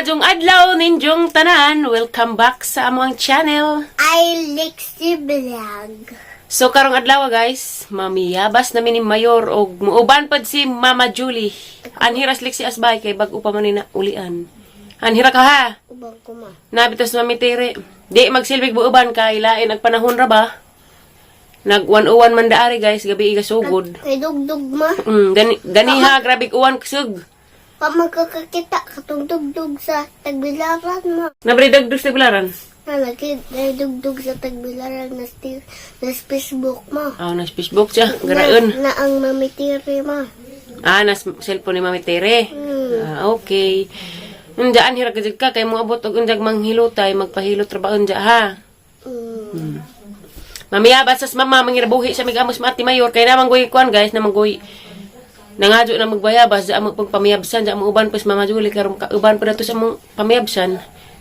Maadjong adlaw ninyong tanan. Welcome back sa among channel. I Lexi Vlog. So karong adlaw, guys, mamiyabas na mi ni Mayor og muuban pad si Mama Julie. Anhiras Lexi asbay kay bag-o pa man ni na ulian. Anhira ka ha. Ubang ko, ma. Nabitos Mami Tere. Di magsilbig buuban kay lain ang panahon ra ba? Nag 101 man daari, guys, gabi iga sugod. Kay dugdug, ma. Gani ganiha grabe uwan kusog. Pa magkakakita katong dugdug sa tagbilaran, ma. Nabre dagdug sa bularan. Na lagi na dugdug sa tagbilaran na, na Facebook, ma. Ah, nas Facebook siya, garaon. Na ang mamitiri, ma. Ah, nas cellphone ni Mami Tere. Ah, okay. Unja anhira ka jud ka kay moabot og unjag manghilutay, magpahilot ra ba unja ha? Mamiya basas mama mangirabuhi sa migamos mati mayor kay namang goy kuan, guys, namang goy nangadyo na magbayabas di among pagpamiyabsan di among uban pas Mama Julie karon ka uban pa dato sa among pamiyabsan.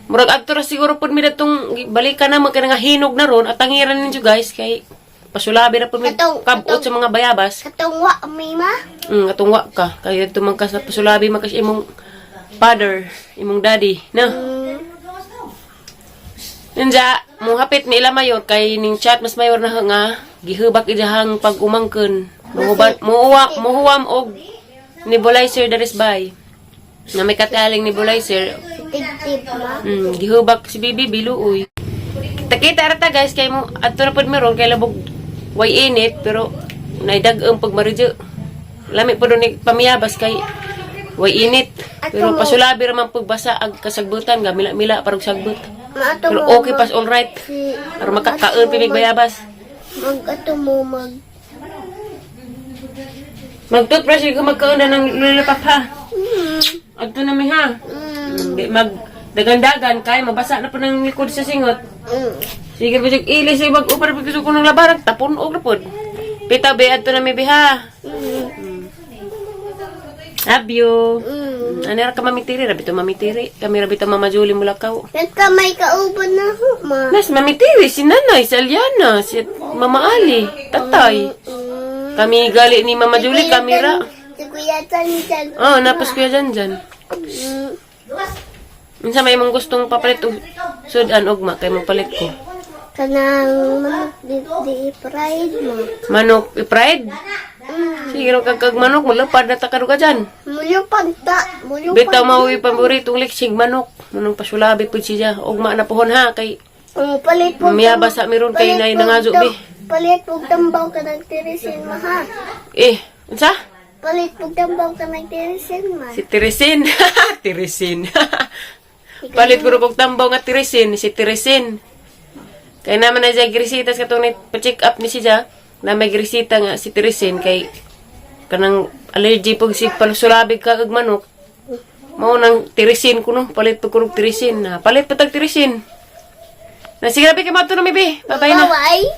Murag adto ra siguro pud mi datong balikan na kay nga hinog na ron at tangiran ninyo, guys, kay pasulabi ra pud mi kabot sa mga bayabas. Katong wa mi, ma. Atong wa ka kay adto man ka sa pasulabi man ka sa imong father, imong daddy, no? Nanja, mo hapit ni ila mayor kay ning chat mas mayor na nga gihubak idahang pag-umangkon. Muhuban, muhuwa, muhuwam og nebulizer daris bay. Na may kataling nebulizer. Si Tigtib, ma. Gihubak si Bibi biluoy. Kita ra ta, guys, kay mo adto na pud meron kay labog way init pero naidag ang pagmaridyo. Lami po ni pamiyabas kay way init. Pero pasulabi ra man pagbasa ag kasagbutan ga mila-mila parang sagbot. Ma, ato Pero mo okay pas all right. Si, Para makakaon pimig bayabas. Mag ato mo mag Mag toothbrush ko magkaon na ng lulupap ha. Adto na mi ha. Di mag dagan-dagan kay mabasa na po ng likod sa singot. Sige ba ili sa ibag upar pag ko ng labarag tapon og lapod. Pita be adto na mi biha. Love you. Ano ra ka mamitiri ra bito mamitiri. Kami ra bito Mama Julie mulakaw. Nagkamay kauban na ho, ma. Nas mamitiri si Nanay, si Aliana, si Mama Ali, Tatay. Kami gali ni Mama Julie, kami ra. Si Kuya Tan dyan. Oh, napos kuya dyan dyan. Unsa may imong gustong papalit og sudan ugma kay mo palit ko? Kanang manok di fried mo. Manok i-fried? Sige ro kag kag manok mulupad na ta ka dyan. Mulupad ta. Mulupad. Bitaw mao'y paboritong leksing manok. Manong pasulabi pud siya. Ugma na pohon ha kay Palit po. Mamiya basa meron kay nay nangazo bi. Palit po tambaw ka ng tirisin ma ha. Eh, unsa? Palit po tambaw ka ng tirisin ma. Si Teresin. Teresin. Palit ko kog tambaw nga Teresin, si Teresin. Kay naman na siya gresita sa katong pa-check up ni siya, na may gresita nga si Teresin kay kanang allergy pag si palusulabi ka kag manok. Mao nang Teresin kuno, palit pa kuno Teresin. Na palit pa tag Teresin. Na sige na, bi kay mato na mi bi. Bye-bye na. Bye.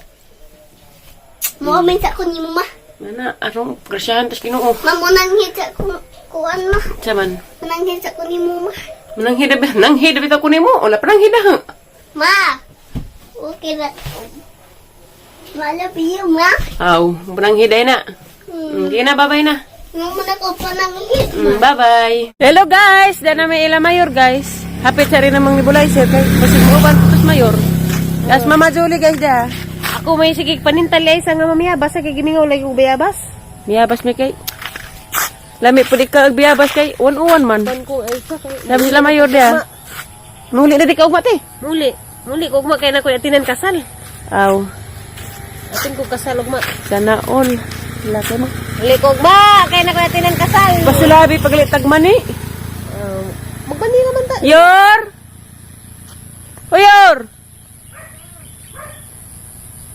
Mo sa ko ni mo ma. Mana arong grasyahan tas Ginoo. Ma mo nang hit sa ko kuan ma. Saman. Nang hit sa ko ni mo ma. Nanghida ba? Nanghida bitaw ko nimo. Wala pa nanghida. Ha? Ma. Okay na. Ma, love you, ma. Aw, nanghida na. Hindi na, bye-bye na. Mo na ko pa nang hit. Bye-bye. Hello guys, dana may ila mayor, guys. Hapit sa rin namang nebulizer kay basig mo uban putos mayor. Tas Mama Julie, guys, da. Ako may sige panintalay sa nga mamiyabas sa kay gimingaw lagi og bayabas. Miyabas mi kay. Lami pud ka og biyabas kay 101 man. Ko ay sa kay Dami sila mayor da. Muli na di ka ugma te. Muli. Muli ko ugma kay na ko atinan kasal. Aw, Atin ko kasal ugma. sana all. Wala kay mo. Muli ko ugma kay na ko atinan kasal. Pasulabi paglit mani. Magbani naman ta. Yor! O Yor!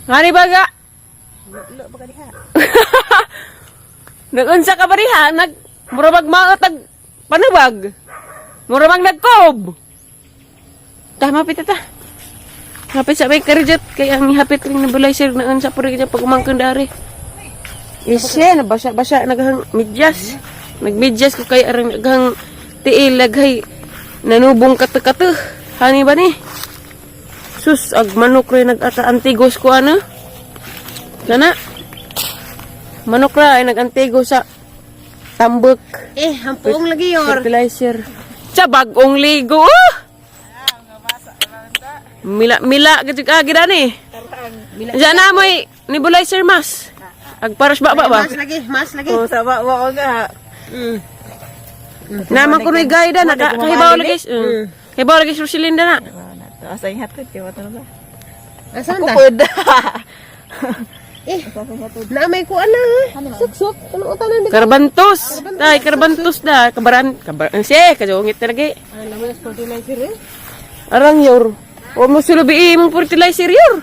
Ngani baga? Lo baga diha. Nagunsa ka ba diha? Nag, murabag maotag panubag. Murabag nagkob. Ta, mapit ta. Hapit sa may karjat. Kaya ang hapit rin nebulizer na unsa po rin pag umangkong dari. Isye, nabasa-basa, naghang medyas. Nagmedyas ko kay arang naghang tiil, laghay nanubong kate-kate. Hani ba ni? Sus, ag manok rin nag-antigos ko ano. Nana. Manok ra ay nag-antigo sa tambok. Eh, hampuong lagi yor. Fertilizer. Sa bagong ligo. Oh! Mila mila gid ka gid ani. Diyan na mo'y nebulizer mask. Agparas ba ba ba? Mas lagi, mas lagi. Oh, sama wa ko nga. Naman ko ni guide na kahibaw lagi. Kahibaw lagi si Roselinda na. Asa yung hatid kay wala na ba? Asan ta? Kupod. Eh, na may kuan na. Suksok. Ano utanan? Karbantos. Tay, karbantos da. Kabaran, kabaran. Siya, kajungit na lagi. Ano naman ang fertilizer eh? Arang yor. O mo sulubi imong fertilizer yor.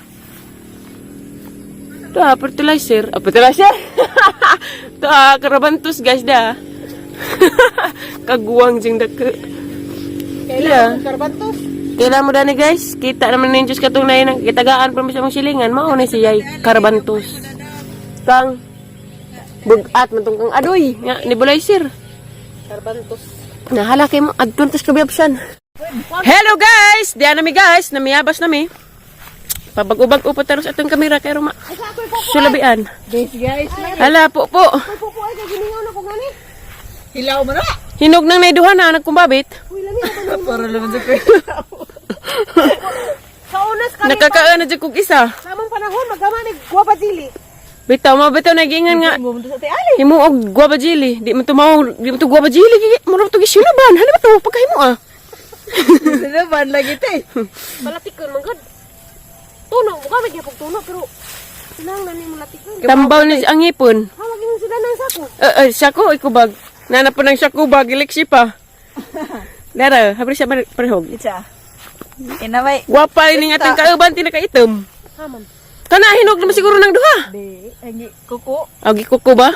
To ah, fertilizer. Ah, fertilizer. To ah, karabantos guys da. Kaguwang jing dako. Yeah. Karbantos. Kailan mo dani guys, kita naman ninyo sa katong naay gitagaan pa sa mong silingan, mao na siya karabantos. Kang bugat man tong kang adoy nga nebulizer. Karbantos. Nahala kay mo adton tas kabiyabsan. Hello guys, diyan nami guys, namiyabas nami. Pabag-ubag upo taros atong kamera kay Roma. Sulabian. Guys, guys. Hala po po. Pupo ay kaginingaw na ko gani. Hilaw man na. Hinog nang naiduha na nagkumbabit. Uy, lami na Para naman sa kuya. Sa unas kami. Nakakaan na jud kog isa. Sa among panahon magama ni guava dili. Bitaw mo bitaw nagingan nga Mo sa ti ali. himo og guava jelly. Di man tumaw, di man to guava jelly gigi. Mura to gisulaban. Hala ba to pagkahimo ah. Sinaban lagi te. Malatikon man gud. Tuno, buka may gyapon tuno pero kinahanglan ni malatikon. Tambaw ni ang ngipon. Hawag yung sila ng sako. Eh eh sako ikubag. Nana pa ng sako bag iliksi pa. Dara, habri siya parehog. Itsa. Inamay. Gwapa ini nga atong kauban tinakaitom. Haman. Kana hinog naman siguro ng duha. Di, angi kuko. Agi kuko ba?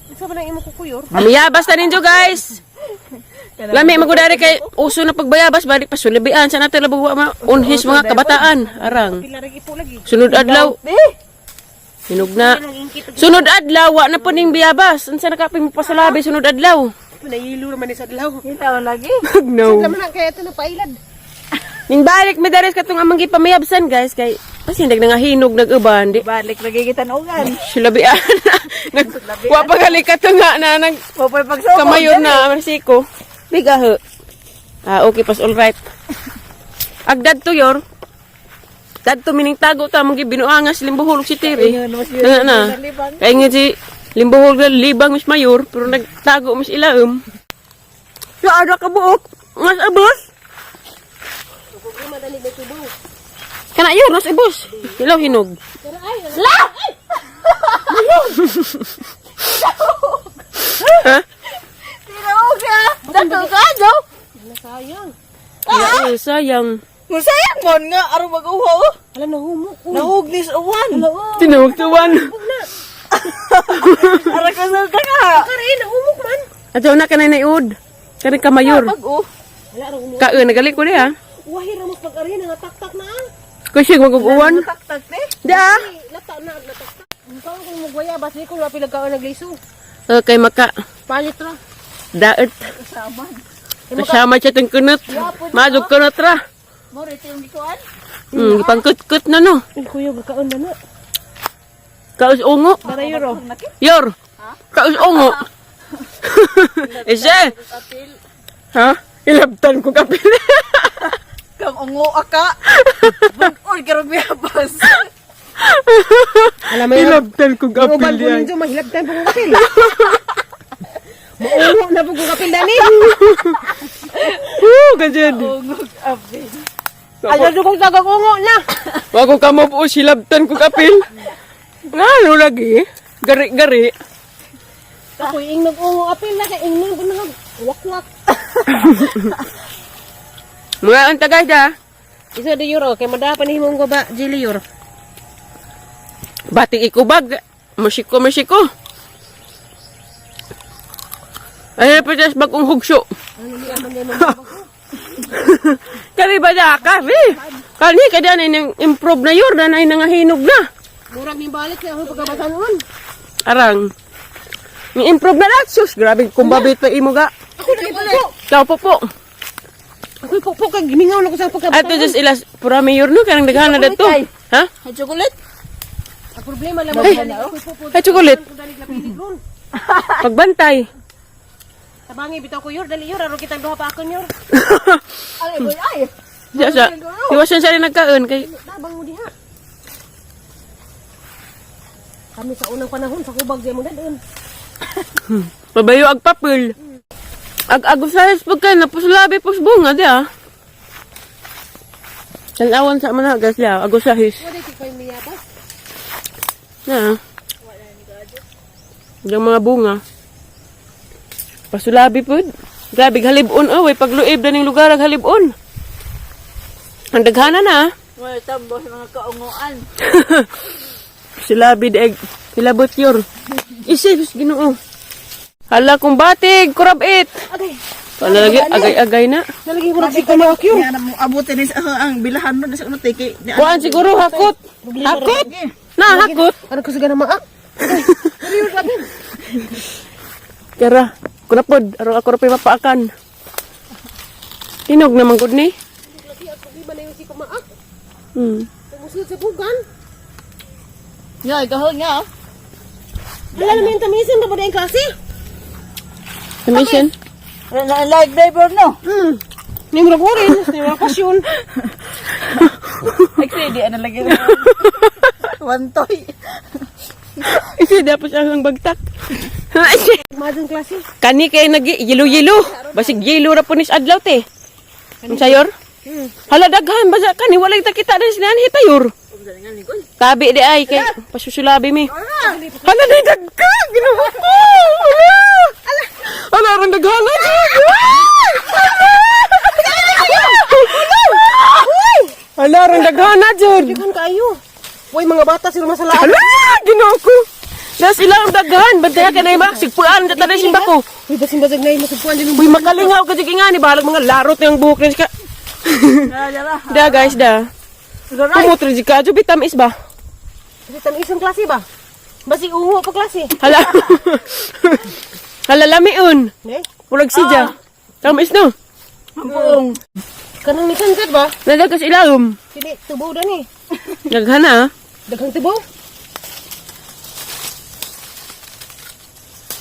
Isa ba nang imo kukuyor? Miyabas na ninyo guys. Lami magudari kay uso na pagbayabas balik pa sulibian sa natin labog wa ma unhis mga kabataan arang. Pila ra ipo lagi. Sunod adlaw Eh, hinog na. Sunod adlaw wa na po ning biyabas. Unsa na kaping mo pasulabi sunod adlaw? Pinahilo naman ni sa adlaw. hilaw lagi. No. Laman na kaya ito na pailad. Ning balik mi dares katong amang gipamiyabsan guys kay pasindag na nga hinog nag-uban di Balik lagi kita ugan. sulabian. Nag wa pa gali kato nga na nag Popoy pagsubok. Kamayon na, Marsiko. Biga ho. Ah, okay, pas all right. Agdad to yor. Dadto mining tago ta mong gibinuangas limbuhol si Tiri. Ingon mas yun. Na na. Libang. Kaya nga si limbuhol na libang mas mayor, pero nagtago mas ilaom. Sa ara ka buok, mas abos. Kana yor, mas abos. Ilaw hinog. La! Ha? Tinaw ka. Dato ka do. Sayang. Ah! Sayang. Musayang mon nga aron mag-uhaw. Alam na humok. Nahugnis uwan. Tinawag tuwan. Ara ka sa ka nga. Kare na humok man. Ato na kanay naiud. Kanay ka mayor. Pag-u. Wala ra humok. Ka nagali ko niya. Wahi ra mo pag ari nga taktak na. ah. Kasi maguguan. Taktak te. Da. Lata na nataktak. Ikaw kung magwaya bas ni ko wa pila ka nagliso. Okay maka Palit ra. daet. Kasama siya tong kunot. Madug kunot ra. Mo rito yung gikuan. Gipangkut-kut na no. Ay kuya gakaon na na. Kaus ungo. Para yoro. Yor. Kaus ungo. Ise. Ha? Ilabtan ko kapil. Kang ungo aka. Bug-oy karon biyabas. Alam mo Ilabtan ko Uban kapil po yan. ninyo mahilabtan po kong kapil. Mauho na po kong kapil dani. Woo, ganyan. Ungog apil. Ayaw do kong tagag ungo na. Wako ka mo po silabtan ko kapil. Ngano lagi? Gari-gari. Ako ingnog ungo apil na kay ingnog nag wakwak. Mga anta guys ah. Isa de euro kay madapan ni himong ba jili euro. Bating ikubag. Musiko, musiko. Ay, patas bagong hugso. Kani ba na kami? Kani kada na nang improve na yor na nay nangahinog na. Murag ni balik na ako pagkabataan. Arang. Ni improve na lang sus. Grabe kumbabit pa imo ga. Ako na ipupo. Tao po po. Ako ipupo kay gimingaw na ko sa pagkabataan. Ato just ilas pura mayor no karang daghan na dadto. Ha? Hay chocolate. Ang problema lang Ay, ako ipupo. ay chocolate. Dali la pilig ron. Pagbantay. Tabangi bitaw ko yor, dali yor, aron kitang duha pa akon yor. Ay, boy, ay. Diya sa. Iwasan sa rin nagkaon kay Tabang mo diha. Kami sa unang panahon sa kubag di mo dadon. Pabayo ag papel. Ag agusayas pagka napusulabi pus bunga di ah. Tanawan sa mga gas liya, agusahis. Wala si koy miyabas. Na. Yung mga bunga. Pasulabi pud. Grabe halibon oh, way pagluib na ning lugar ag halibon. Ang daghana na. Ah. Wala tambo sa mga kaunguan. Sulabi di hilabot yor. Isip Ginoo. Hala kung batig, kurabit. Agay, Wala lagi agay-agay na. nalagi ko si kumaak yun. Yan mo abutin ni sa ang bilahan mo sa tiki. Kuan siguro hakot. Hakot. Na hakot. Ano ko sa maak? Kara, kunapod, aron ako ra pa'y mapaakan. Tinog naman gud ni. Lagi ako di ba na yung si kumaak? Tumusulod sa bugan. Ya, gahol nga. Wala naman yung tamisin ba ba yung klase? Mission. Like driver no. Ni murag orange, ni murag pasyon. Ay, di ana lagi. Wantoy. Isi dapat siya ang bagtak. Madang klase. Kani kay nag yelo-yelo. Basig yelo ra po ni sa adlaw te. Ang sayor? Hala daghan basa kani walay ta kita na sinan hitayor. Tabi di ay kay pasusulabi mi. Hala di daghan Ginoo ko. Hala. Hala arang daghan. Hala arang daghan na jud. Daghan kaayo. Uy, mga bata sila masalaan. Hala Ginoo ko. Nas ilang daghan bantay ka na imak sigpuan ta tanan simba ko. Uy, basin basag na yung masugpuan din. Uy, makalingaw ka jud nga ni bahalag mga larot ng buhok ni ka. Da guys da. Kumutro jud ka jud bitamis ba? Kasi tamisong klase ba? Basi ungo pa klase. Hala. Hala lamiun. Ne? Murag sidya. Tamis no. Mampung. Kanang ni kansad ba? Nada kas ilawom. Kini tubo da ni. Daghan na. Daghang tubo.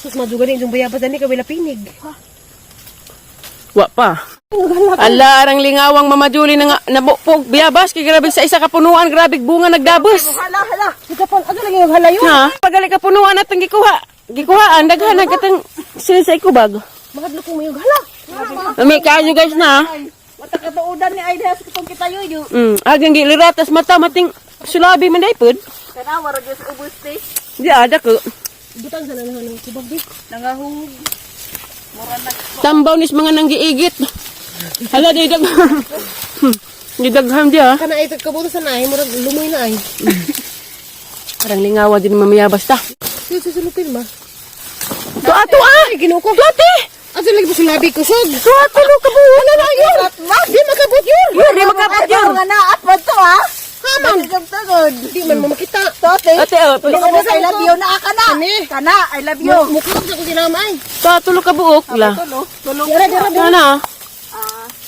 Sus maduga ni yung bayabas ani kay wala pinig. Wa pa. Ala arang lingawang Mama Julie na nga nabukpog biyabas kay grabe sa isa ka punuan grabe bunga nagdabos. Hala, hala. Ika pa aga lagi naghala yun. Ha? Pagali ka punuan atong gikuha. Gikuhaan daghan na katang sila sa ikubag. Mahadlok ko mayong hala. Ami kaayo guys na. Wata ka tuudan ni ay diha sa katong kita yoyo. Agang giliratas mata mating sulabi man day pod. Tanawa ra gyud sa ubos te. Di ada ko. Butang sa nanahan ng kubag di. Nangahug. Mura na. Tambaw nis mga nanggiigit. Hala di dag. Di daghan di ah. Kana ay kabuto sa naay murag lumoy na ay. Parang lingawa din mamaya basta. Sige susulupin ma. Tuwa tuwa. Ay Ginoo ko. Tuwa Asa lagi pa sulabi ko sod. Tuwa tulo ka buo. Wala na yun. Di makabot yun. Yun, di makabot yun. Nga na at man to ha. Haman. Tagod. Di man mo makita. Tote. Ate, oh, I love you na ka na. Ani? Kana, I love you. Mukha sa ko sinama ay. Tuwa tulo ka buok la. Tulo, tulo. Dara dara dara. Kana.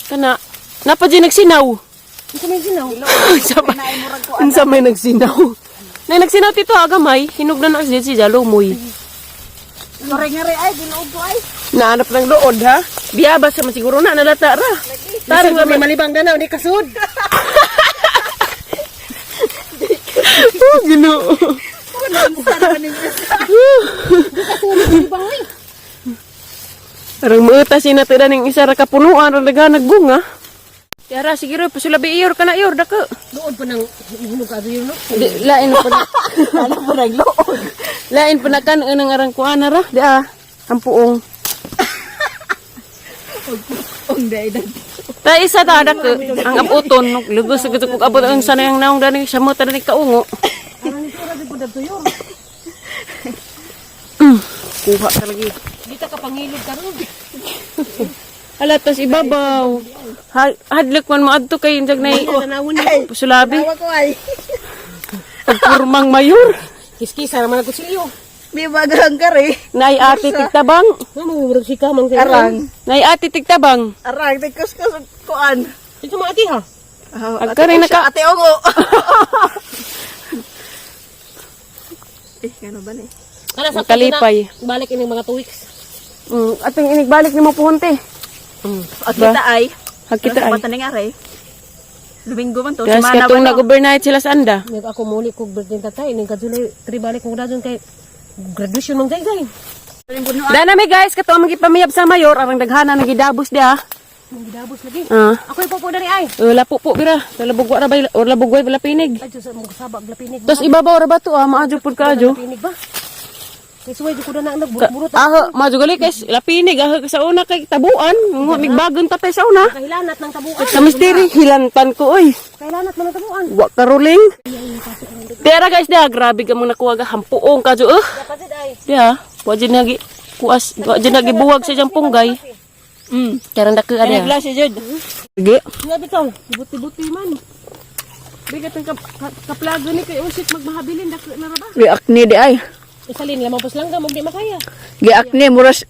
Kana. Napa di nagsinaw. Ito may sinaw. Unsa ba? Unsa may nagsinaw? Nay nagsinaw tito agamay, hinog na na si Jalomoy. Ngare ngare ay ginuod ko ay. Naanap ng lood ha. Biyabas sa siguro na nalata ra. Tarang may malibang danaw ni kasud. Oh, Ginoo. Arang muuta si natira ning isa ra ka punuan ra daghan nagbunga. Tiara sige ro pasulabi iyor kana iyor dako. Luod pa nang ihulog ka yun no. Di, lain pa na. Ano po nagluod? Lain pa na kan unang arang kuan ra. Di ah. Ang puong. Ong day day. Ta isa ta dako ang abuton lugos sa kog abot ang sanayang naong dani sa mo dani kaungo. Arang ito ra pud adto yun. Kuha ka lagi. Dita ka pangilod karon. Ala tas ibabaw. Hadlok man moadto kay injag nay Tanawon ni. sulabi. Tawa ko ay. Pagpurmang mayor. Kiskisa naman ang kutsilyo. Di bagang kare. Nay ate tigtabang. Nga murag sika mang sa Arang. Nay ate tigtabang. Arang tigkus-kus kuan. Ito mga ati ha. Oh, Agkaray naka Ate Ongo. Eh, ano ba ni? Kana sa Makalipay. Balik ining mga 2 weeks. Atong inigbalik nimo puhon, te. At kita ay. Hagkita ay. Sa ni aray. Domingo man to. Guys, Semana katong ba to? nag-overnight sila sa anda. Nag ako muli kog birthday tatay ning kadulay tribalik kog dajon kay graduation man gay. Dana mi guys, katong among gipamiyab sa mayor, arang daghana nang gidabos dia. Gidabos lagi. Ah. Ako ipo po diri ay. Lapo po bira. Labugwa ra bay or labugway wala pinig. Adyo sa mong sabag lapinig. Tapos ibabaw ra ba to ah, maadyo pud kaadyo. Lapinig ba? Kay suway jud ko na nagburot-burot. Ah, maadyo gali guys, lapinig ah sa una kay tabuan, ngo migbagon tatay sa una. Kahilanat ng tabuan. Sa misteri hilantan ko oy. Kahilanat man ng tabuan. Wa karuling. Tera guys dia, grabe ka mong nakuha ga hampuong kadyo eh. Dapat ay. Dia, wa jud nagi kuas, wa jud nagi buwag sa iyang punggay. Karang dako Ano ada. glass jud? Sige. Nga bitaw. Buti-buti man. Bigat ang kaplago ni kay usit magmahabilin dako na ra ba? Giakni di ay. Isalin lamang pos langga mo di makaya. Giakni muras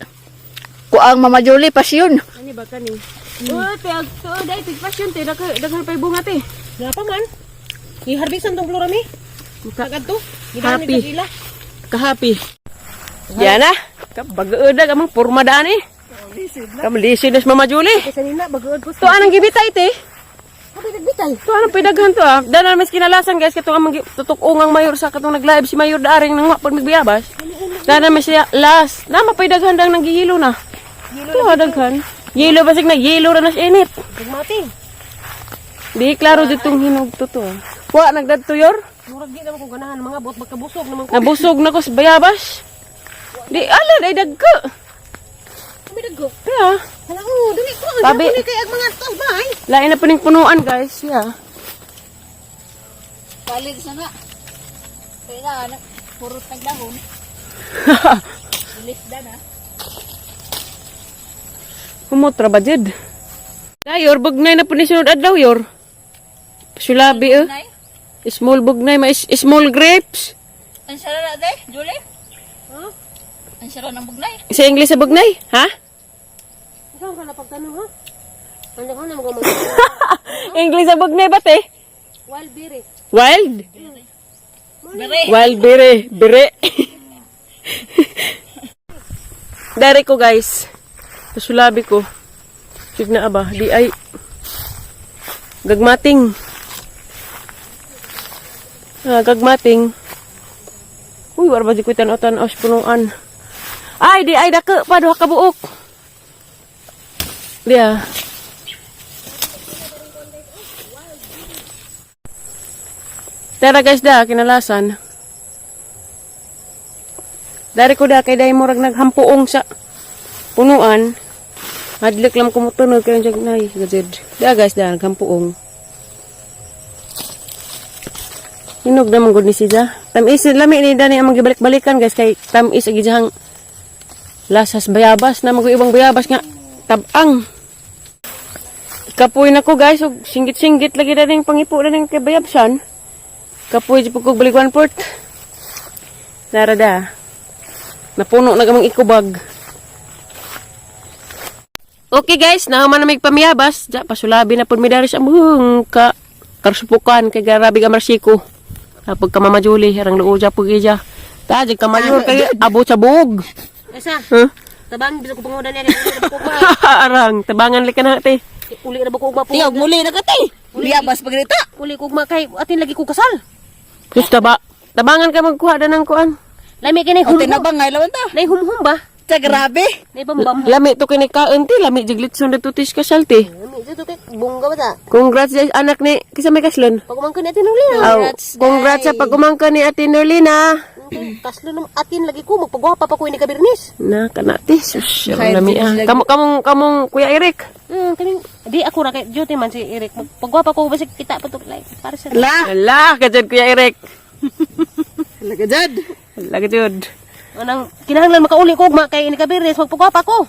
kuang Mama Julie pasyon. Ani ba kani? Oh, te ag to dai tig pasyon te dako daghan pay bunga te. Nga pa man. Iharbisan tong flora mi. Kagadto. Happy. Kahappy. Yan na. Kabagoodag amang porma daan eh. Kamalisid na si Mama Julie. Kay sanina bagood po. To anang gibitay te. Habi nagbitay. To anang pidaghan to ah. Dana mas kinalasan guys katong amang tutuk-ungang mayor sa katong nag-live si Mayor Daaring nang mapod migbiyabas. Dana mas siya last. Na mapidaghan dang nanggihilo na. To ah, daghan. Yelo basig na yelo ra na siya init. Gugmati. Di klaro ditong hinog to to. ah. Wa nagdadto yor. Murag di naman ko ganahan mga bot magkabusog naman ko. Nabusog na ko sa bayabas. Di ala day dagko. Kami dagko. Kaya Hala oh, dali ko. Tabi. Dali kay ag mga tos ba ay. lain na puning punuan guys. Yeah. Palid sana. Kaya na anak purot naglahon. Bilis da na. Humutra ba jud? Dayor bugnay na po ni sunod adlaw yor. Sulabi eh. Small bugnay ma small grapes. Ang sara na de, Julie? Huh? Ang sara ng bugnay. Sa English sa bugnay, ha? Ikaw ka na pagtanong ha. Ano ko na mga English sa bugnay ba te? wild berry. Wild? Bere. Wild bere, bere. Dari ko guys. Sulabi ko. Tigna aba, di ay gagmating. Ah, gagmating. Uy, war ba di ko tan-aw sa punuan. Ay, di ay dako pa duha ka buok. Diya. Tara guys da, kinalasan. Dari ko da kay dai murag naghampuong sa punuan. Hadlok lang kumutunog kay jag nay gajud. Da guys da naghampuong. Hinog na man gud ni siya. Tamis lami ni dani ang gibalik-balikan guys kay tamis ag ijahang lasas bayabas na mag ibang bayabas nga tabang. Kapoy na ko guys og singgit-singgit lagi daning pangipo daning kay bayabsan. Kapoy di po kog balik one port. Nara da. Napuno na kamang ikubag. Okay guys, nahuman na may pamiyabas. Ja, pasulabi na po mi dari sa among ka karsupukan kay garabi ka marsiko. Apag ka Mama Julie, harang luo ja pug ija. Ta, jag ka mayor kay abot sa buog. Asa? Huh? Tabang bisa ko pangudan niya kay ko ba. Arang, tabangan li ka na te. Uli ra ba ko ugma po. Tingog muli na ka te. Biyabas pagrita. Uli ko ugma kay atin lagi ko kasal. Sus, taba. Tabangan ka magkuha da ng kuan. Lami kay nay O humhum. tinabang ngay lawan ta. Nay humhum ba? Sa grabe. Nay bambam. Lami to kinikaon te, lami jig litson da tutis kasal te. Lami dito kay bongga ba ta? Congrats sa anak ni kisa may kaslon. Pagumangkon natin uli na. Aw, congrats sa pagumangka ni Ate Norlina. Kaslo nam atin lagi ko magpagwapa pa ko ini kabirnis. Na kanate sus, ang lami ah. Kamo kamong kamong Kuya Eric. Kaning di ako ra kay duty man si Eric. Magpagwapa ko basig kita pa to like para sa La. Ala, kajud Kuya Eric. Laga jad. Ala kajud. Anang kinahanglan makauli ko ugma kay ini kabirnis magpagwapa ko.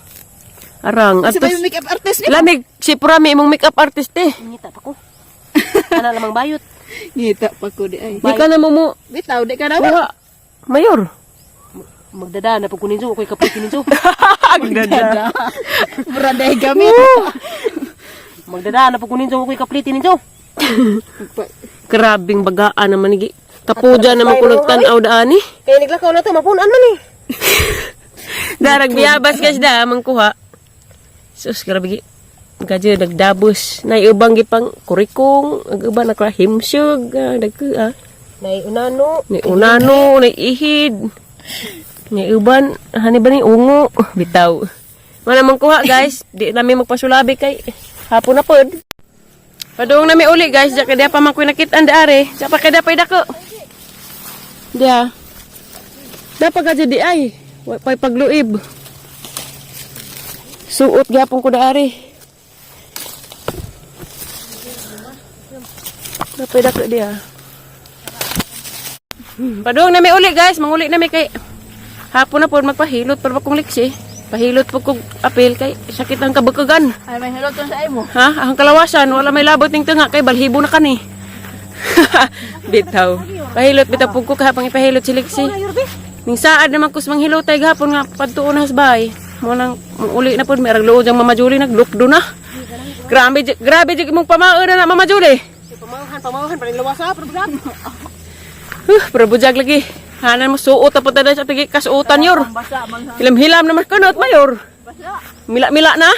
Arang Sa atos. may makeup artist ni. Lamig si Purami imong makeup artist eh. Ngita pa ko. Ana lamang bayot. Ngita pa ko di ay. Di ka na mo mo. Bitaw di ka na ba? Kuha. Mayor. Magdada na pag kuninso ako'y kapoy kininso. Agdada. Mura dahil gamit. Magdada na pag kuninso ako'y kapliti ninso. Grabing bagaan naman ni Kapuja naman ko nagtan-aw daan eh. Kay naglakaw na to mapunan man eh. Darag biyabas, guys, da mangkuha. Sus, grabe gi. Gadyo nagdabos. Nay ubang gipang kurikong, ag uban nakla himsog, ah, dagko ah. Nay unano. Nay unano, nay ihid. Nay uban, hani ba ni ungo? Bitaw. Mana mangkuha, guys, di namin magpasulabi kay hapon na pod. Padung nami uli, guys, di kay pa man ko'y nakit-an daare. Sa pa kay pa dako. Diya. Dapat ka di ay. Wa pa'y pagluib. Suot gyapon ko daari. Dapat dako diya. Padung nami uli, guys, manguli nami kay hapon na po magpahilot pero kung liksi. Pahilot po kog apil kay sakit ang kabukagan. Ay, may hilot sa imo. Ha? Ang kalawasan, wala may labot ning tunga kay balhibo na kani. Bitaw. Pahilot bitaw pug ko kahapon ipahilot si Lexi. Ning saad naman kus manghilotay gahapon nga padtuon na sa bahay. Mo nang uli na pud may luod ang Mama Julie naglukdo na. Grabe grabe jud imong pamaon na, Mama Julie. Pamahan, pamahan, pa rin lawas ha, pero bugag. Huh, pero bujag lagi. Hanan mo suot na punta sa tigi kasuotan yor. Basa man. Hilam-hilam naman kunot mayor. Mila-mila na.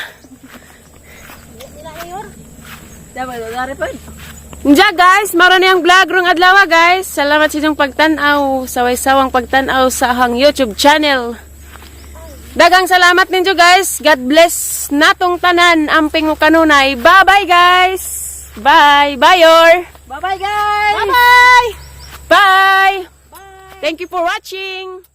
Dapat dari pa. Nja guys, mara na yung vlog rong adlaw, guys. Salamat sa inyong pagtan-aw, saway-sawang pagtan-aw sa ahang YouTube channel. Dagang salamat ninyo, guys. God bless natong tanan amping mo kanunay. Bye-bye, guys. Bye. Bye yor. Bye-bye, guys. Bye. Bye. Thank you for watching.